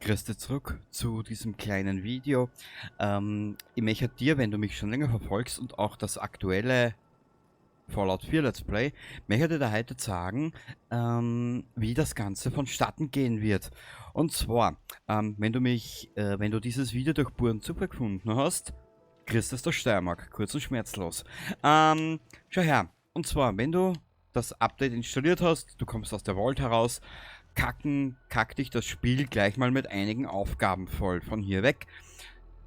Grüß dich zurück zu diesem kleinen Video. Ich möchte dir, wenn du mich schon länger verfolgst und auch das aktuelle Fallout 4 Let's Play, möchte ich dir heute sagen, wie das Ganze vonstatten gehen wird. Und zwar, wenn du dieses Video durch puren Zufall gefunden hast, kriegst du es der Steiermark, kurz und schmerzlos. Schau her, und zwar, wenn du das Update installiert hast, du kommst aus der Vault heraus, kackt dich das Spiel gleich mal mit einigen Aufgaben voll. Von hier weg.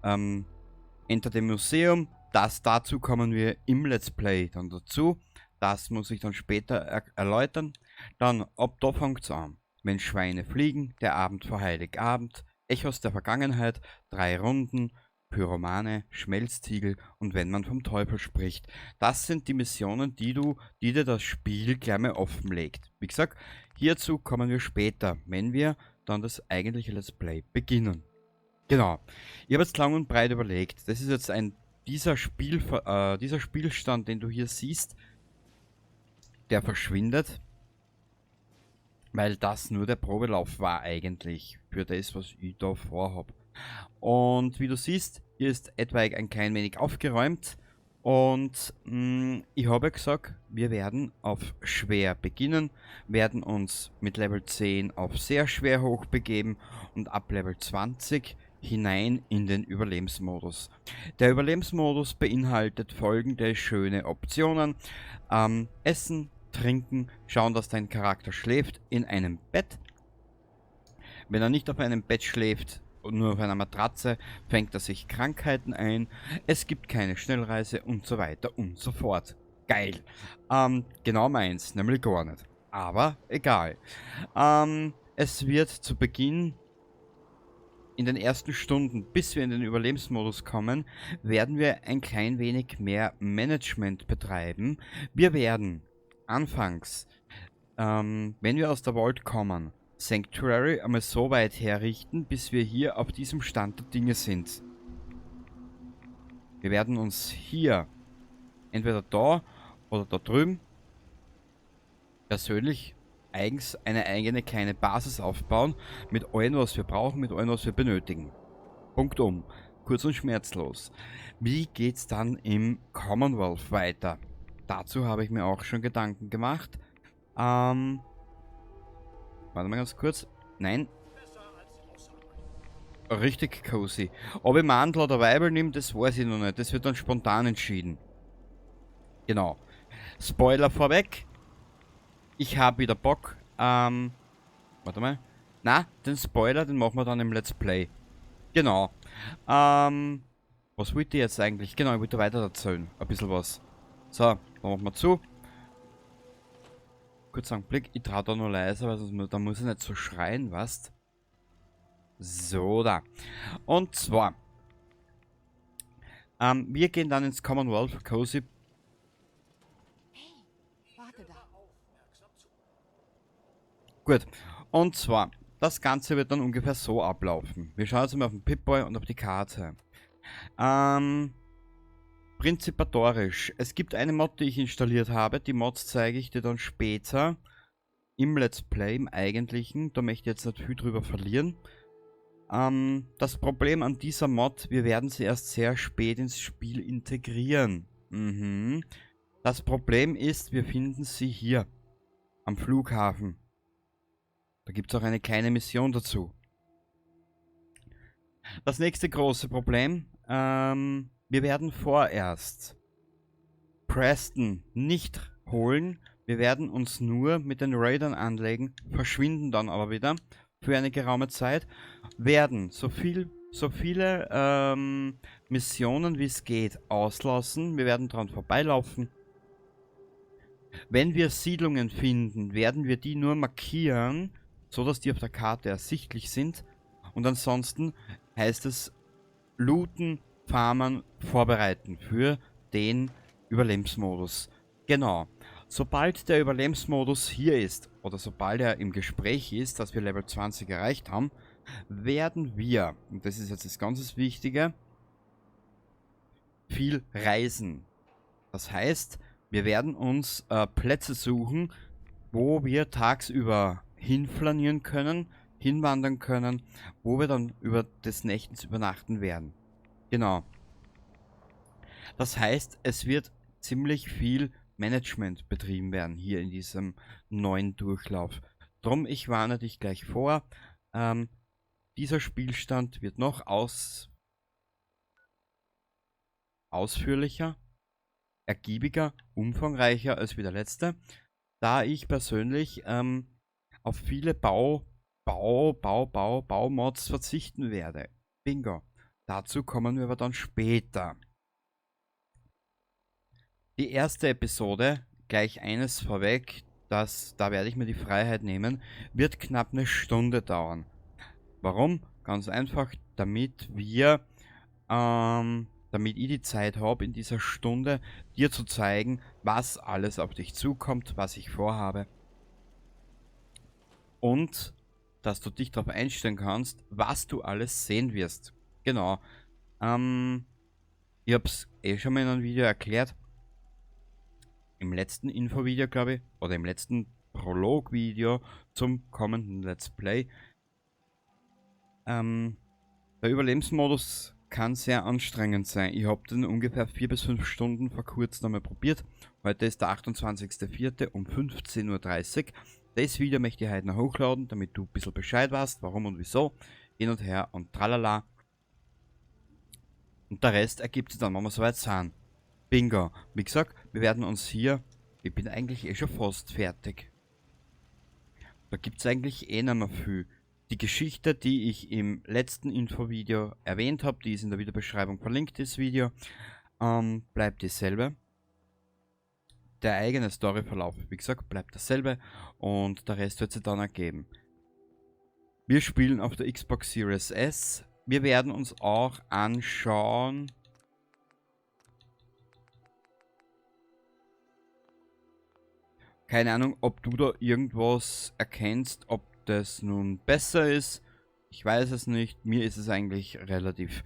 Enter dem Museum, dazu kommen wir im Let's Play dann dazu. Das muss ich dann später erläutern. Dann, ab da fängt's an. Wenn Schweine fliegen, der Abend vor Heiligabend, Echos der Vergangenheit, 3 Runden, Pyromane, Schmelztiegel und wenn man vom Teufel spricht. Das sind die Missionen, die dir das Spiel gleich mal offenlegt. Wie gesagt, hierzu kommen wir später, wenn wir dann das eigentliche Let's Play beginnen. Genau. Ich habe jetzt lang und breit überlegt. Das ist jetzt dieser Spielstand, den du hier siehst, der verschwindet, weil das nur der Probelauf war eigentlich für das, was ich da vorhab. Und wie du siehst, hier ist etwaig ein klein wenig aufgeräumt und ich habe ja gesagt, wir werden auf schwer beginnen, werden uns mit Level 10 auf sehr schwer hochbegeben und ab Level 20 hinein in den Überlebensmodus. Der Überlebensmodus beinhaltet folgende schöne Optionen. Essen, trinken, schauen, dass dein Charakter schläft in einem Bett. Wenn er nicht auf einem Bett schläft, nur auf einer Matratze, fängt er sich Krankheiten ein, es gibt keine Schnellreise und so weiter und so fort. Geil. Genau meins, nämlich gar nicht. Aber egal. Es wird zu Beginn in den ersten Stunden, bis wir in den Überlebensmodus kommen, werden wir ein klein wenig mehr Management betreiben. Wir werden anfangs, wenn wir aus der Vault kommen, Sanctuary einmal so weit herrichten, bis wir hier auf diesem Stand der Dinge sind. Wir werden uns hier, entweder da oder da drüben, persönlich eigens eine eigene kleine Basis aufbauen, mit allem, was wir brauchen, mit allem, was wir benötigen. Punkt um. Kurz und schmerzlos. Wie geht's dann im Commonwealth weiter? Dazu habe ich mir auch schon Gedanken gemacht. Warte mal ganz kurz. Nein. Richtig cozy. Ob ich Mandel oder Weibel nehme, das weiß ich noch nicht. Das wird dann spontan entschieden. Genau. Spoiler vorweg. Ich habe wieder Bock. Warte mal. Na, den Spoiler, den machen wir dann im Let's Play. Genau. Was wollte ich jetzt eigentlich? Genau, ich wollte weiter erzählen. Ein bisschen was. So, dann machen wir zu. Kurz einen Blick, ich trau da nur leiser, weil sonst da muss ich nicht so schreien, weißt? So, da. Und zwar, wir gehen dann ins Commonwealth Cozy. Hey, warte da. Gut, und zwar, das Ganze wird dann ungefähr so ablaufen. Wir schauen jetzt mal auf den Pip-Boy und auf die Karte. Prinzipatorisch. Es gibt eine Mod, die ich installiert habe. Die Mods zeige ich dir dann später im Let's Play, im eigentlichen. Da möchte ich jetzt nicht viel drüber verlieren. Das Problem an dieser Mod, wir werden sie erst sehr spät ins Spiel integrieren. Das Problem ist, wir finden sie hier am Flughafen. Da gibt's auch eine kleine Mission dazu. Das nächste große Problem, wir werden vorerst Preston nicht holen. Wir werden uns nur mit den Raidern anlegen, verschwinden dann aber wieder für eine geraume Zeit, werden so viele Missionen wie es geht auslassen. Wir werden dran vorbeilaufen. Wenn wir Siedlungen finden, werden wir die nur markieren, so dass die auf der Karte ersichtlich sind. Und ansonsten heißt es looten, farmen, vorbereiten für den Überlebensmodus. Genau. Sobald der Überlebensmodus hier ist, oder sobald er im Gespräch ist, dass wir Level 20 erreicht haben, werden wir, und das ist jetzt das ganz Wichtige, viel reisen. Das heißt, wir werden uns Plätze suchen, wo wir tagsüber hinflanieren können, hinwandern können, wo wir dann über des Nächtens übernachten werden. Genau. Das heißt, es wird ziemlich viel Management betrieben werden hier in diesem neuen Durchlauf. Drum, ich warne dich gleich vor, dieser Spielstand wird noch ausführlicher, ergiebiger, umfangreicher als wie der letzte, da ich persönlich auf viele Baumods verzichten werde. Bingo. Dazu kommen wir aber dann später. Die erste Episode, gleich eines vorweg, da werde ich mir die Freiheit nehmen, wird knapp eine Stunde dauern. Warum? Ganz einfach, damit ich die Zeit hab, in dieser Stunde dir zu zeigen, was alles auf dich zukommt, was ich vorhabe. Und dass du dich darauf einstellen kannst, was du alles sehen wirst. Genau. Ich hab's eh schon mal in einem Video erklärt. Im letzten Infovideo, glaube ich, oder im letzten Prolog-Video zum kommenden Let's Play. Der Überlebensmodus kann sehr anstrengend sein. Ich hab den ungefähr 4 bis 5 Stunden vor kurzem einmal probiert. Heute ist der 28.04 um 15:30 Uhr. Das Video möchte ich heute noch hochladen, damit du ein bisschen Bescheid weißt, warum und wieso. Hin und her und tralala. Und der Rest ergibt sich dann, wenn wir soweit sind. Bingo. Wie gesagt, wir werden uns hier... Ich bin eigentlich eh schon fast fertig. Da gibt's eigentlich eh nicht mehr viel. Die Geschichte, die ich im letzten Infovideo erwähnt hab, die ist in der Videobeschreibung verlinkt, das Video, bleibt dieselbe. Der eigene Storyverlauf, wie gesagt, bleibt dasselbe und der Rest wird sich dann ergeben. Wir spielen auf der Xbox Series S. Wir werden uns auch anschauen... Keine Ahnung, ob du da irgendwas erkennst, ob das nun besser ist. Ich weiß es nicht. Mir ist es eigentlich relativ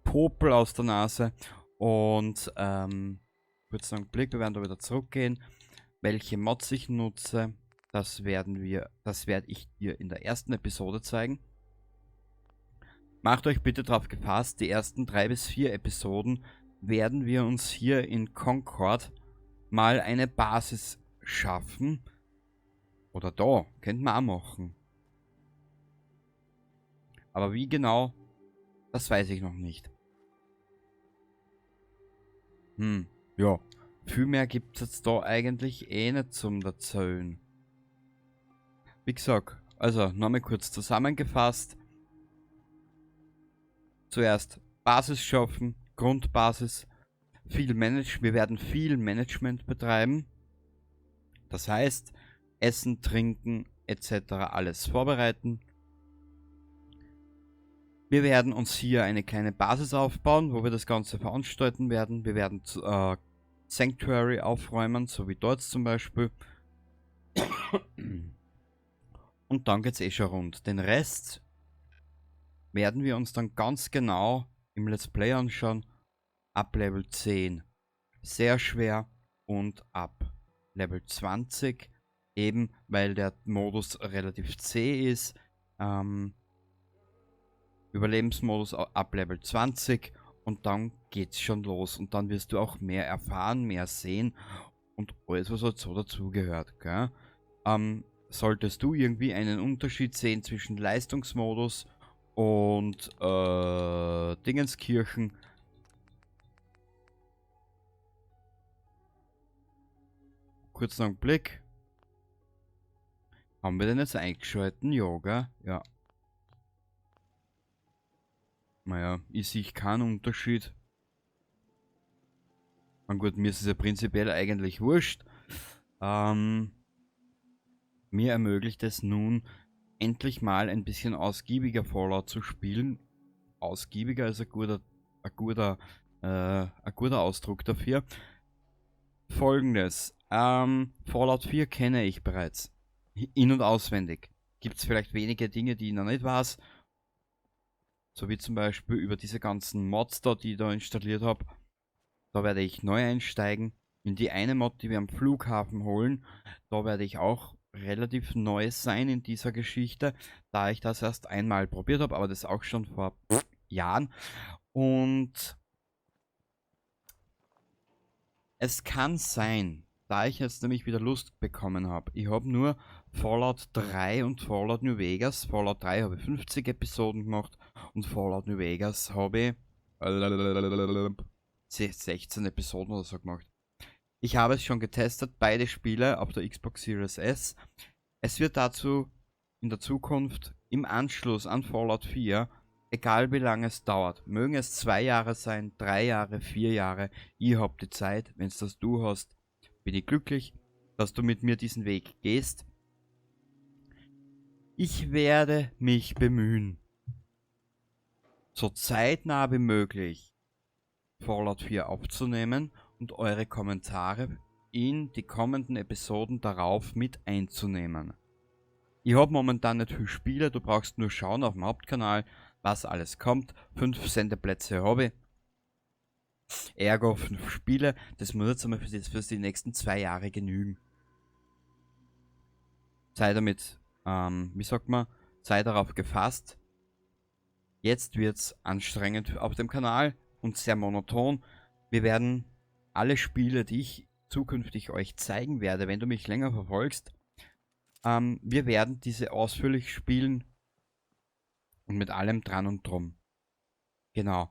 popel aus der Nase. Und kurz einen Blick, wir werden da wieder zurückgehen. Welche Mods ich nutze, das werde ich dir in der ersten Episode zeigen. Macht euch bitte darauf gefasst, die ersten 3 bis 4 Episoden werden wir uns hier in Concord mal eine Basis schaffen. Oder da, könnten wir auch machen. Aber wie genau, das weiß ich noch nicht. Ja. Viel mehr gibt's jetzt da eigentlich eh nicht zum Erzählen. Wie gesagt, nochmal kurz zusammengefasst. Zuerst Basis schaffen, Grundbasis, viel Manage-, wir werden viel Management betreiben. Das heißt, Essen, Trinken et cetera alles vorbereiten. Wir werden uns hier eine kleine Basis aufbauen, wo wir das Ganze veranstalten werden. Wir werden Sanctuary aufräumen, so wie dort zum Beispiel. Und dann geht's eh schon rund. Den Rest werden wir uns dann ganz genau im Let's Play anschauen. Ab Level 10 sehr schwer und ab Level 20, eben weil der Modus relativ zäh ist. Überlebensmodus ab Level 20 und dann geht's schon los und dann wirst du auch mehr erfahren, mehr sehen und alles, was halt so dazugehört, gell? Solltest du einen Unterschied sehen zwischen Leistungsmodus und Dingenskirchen, kurzen Augenblick. Haben wir denn jetzt eingeschalten? Ja, gell? Ja. Naja, ich sehe keinen Unterschied. Na gut, mir ist es ja prinzipiell eigentlich wurscht. Mir ermöglicht es nun, endlich mal ein bisschen ausgiebiger Fallout zu spielen. Ausgiebiger ist ein guter Ausdruck dafür. Folgendes. Fallout 4 kenne ich bereits. In- und auswendig. Gibt's vielleicht wenige Dinge, die ich noch nicht weiß. So wie zum Beispiel über diese ganzen Mods da, die ich da installiert hab. Da werde ich neu einsteigen. In die eine Mod, die wir am Flughafen holen, da werde ich auch relativ neu sein in dieser Geschichte, da ich das erst einmal probiert habe, aber das auch schon vor Jahren. Und es kann sein, da ich jetzt nämlich wieder Lust bekommen habe. Ich habe nur Fallout 3 und Fallout New Vegas. Fallout 3 habe ich 50 Episoden gemacht und Fallout New Vegas habe ich 16 Episoden oder so gemacht. Ich habe es schon getestet, beide Spiele auf der Xbox Series S. Es wird dazu in der Zukunft im Anschluss an Fallout 4, egal wie lange es dauert, mögen es 2 Jahre sein, 3 Jahre, 4 Jahre, ich hab die Zeit, wenn's das du hast, bin ich glücklich, dass du mit mir diesen Weg gehst. Ich werde mich bemühen, so zeitnah wie möglich Fallout 4 aufzunehmen und eure Kommentare in die kommenden Episoden darauf mit einzunehmen. Ich hab momentan nicht viel Spiele, du brauchst nur schauen auf dem Hauptkanal, was alles kommt. 5 Sendeplätze habe ich. Ergo 5 Spiele, das muss jetzt einmal für die nächsten 2 Jahre genügen. Sei damit, wie sagt man, sei darauf gefasst. Jetzt wird's anstrengend auf dem Kanal und sehr monoton. Wir werden alle Spiele, die ich zukünftig euch zeigen werde, wenn du mich länger verfolgst, wir werden diese ausführlich spielen und mit allem dran und drum. Genau.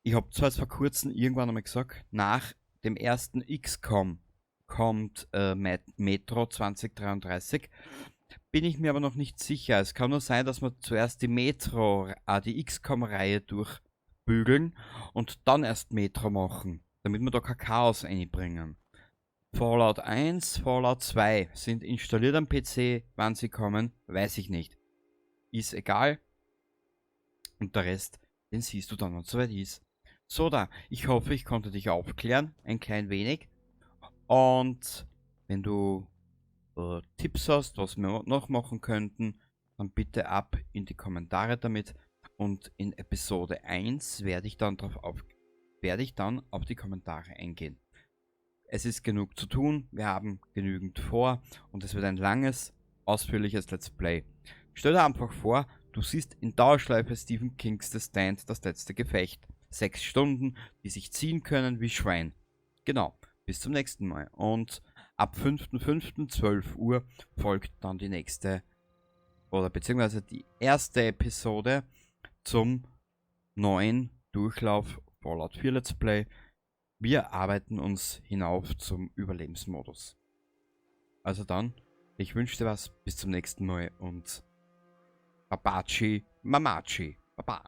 Ich hab zwar jetzt vor kurzem irgendwann einmal gesagt, nach dem ersten XCOM kommt Metro 2033. Bin ich mir aber noch nicht sicher. Es kann nur sein, dass wir zuerst die XCOM-Reihe durchbügeln und dann erst Metro machen, damit wir da kein Chaos einbringen. Fallout 1, Fallout 2 sind installiert am PC, wann sie kommen, weiß ich nicht. Ist egal. Und der Rest, den siehst du dann, wenn's soweit ist. So da, ich hoffe, ich konnte dich aufklären, ein klein wenig. Und wenn du Tipps hast, was wir noch machen könnten, dann bitte ab in die Kommentare damit. Und in Episode 1 werde ich dann drauf auf, werde ich dann auf die Kommentare eingehen. Es ist genug zu tun, wir haben genügend vor und es wird ein langes, ausführliches Let's Play. Stell dir einfach vor, du siehst in Dauerschleife Stephen Kings The Stand, das letzte Gefecht. 6 Stunden, die sich ziehen können wie Schwein. Genau, bis zum nächsten Mal. Und ab 5.5., 12 Uhr folgt dann die nächste, oder beziehungsweise die erste Episode zum neuen Durchlauf Fallout 4 Let's Play. Wir arbeiten uns hinauf zum Überlebensmodus. Also dann, ich wünsche dir was, bis zum nächsten Mal und Babachi Mamachi. Baba.